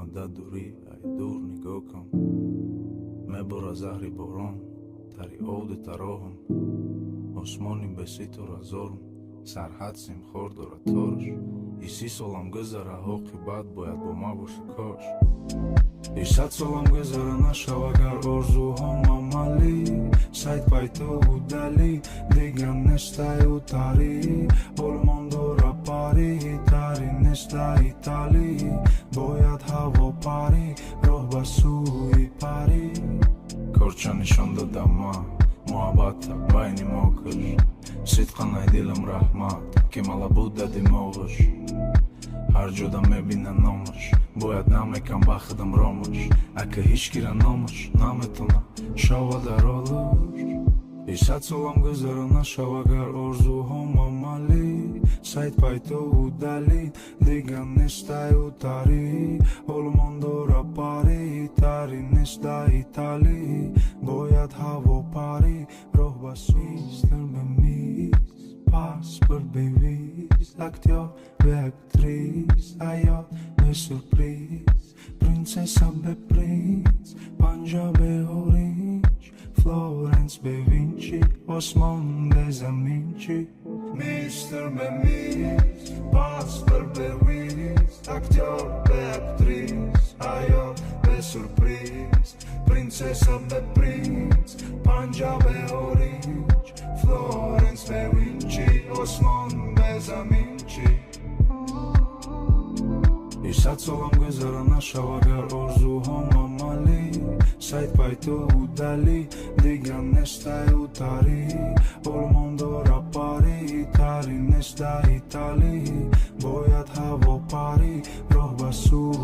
Мада дурӣ, ай дур нигоҳ кун. Мебора заҳри борон, тари овду тароҳум. Осмони беситора зорум, сарҳад симхор дорад тораш. И 30 солам гузара, оқибат бояд бо ма боша кош. И 100 солам гузара, нашав агар орзуҳом амалӣ. Сайт пайту удалӣ, дигар нестаю тарӣ. Олмон дора пари, тари неста Италӣ. Бояд ҳаво парӣ, роҳ ба сӯи парӣ. Корча нишон додам ма, муҳаббата байни мо куш. Сидқан ай дилам раҳмат, ки мала буда димоғаш. Ҳар ҷода мебина номаш, бояд намекам ба худам ромаш. Ака ҳеҷ кира номаш наметона шава дар олуш. И 100 солам гузара, нашав агар орзуҳом амалӣ. Сайт пайту удалӣ, дигар нестаю тарӣ. Олмон дора пари, тари неста Италӣ. Бояд ҳаво парӣ, роҳ ба сӯи бе миз, паспорт бе виз, актёр бе актрис, ҳаёт бе сюрприз, принцесса бе принц, панҷа бе оринҷ, Флоренс бе Винчи, осмон бе заминчи. Мистер бе мисс, паспорт бе виз, актёр бе актрис, ҳаёт бе сюрприз, принцесса бе принц, панҷа бе оринҷ, Флоренс бе Винчи, осмон бе заминчи. И 100 солам гузара, нашав агар орзуҳом амалӣ. Сайт пайту удалӣ, дигар нестаю тарӣ. Олмон дора пари, тари неста Италӣ. Бояд ҳаво парӣ, роҳ ба сӯи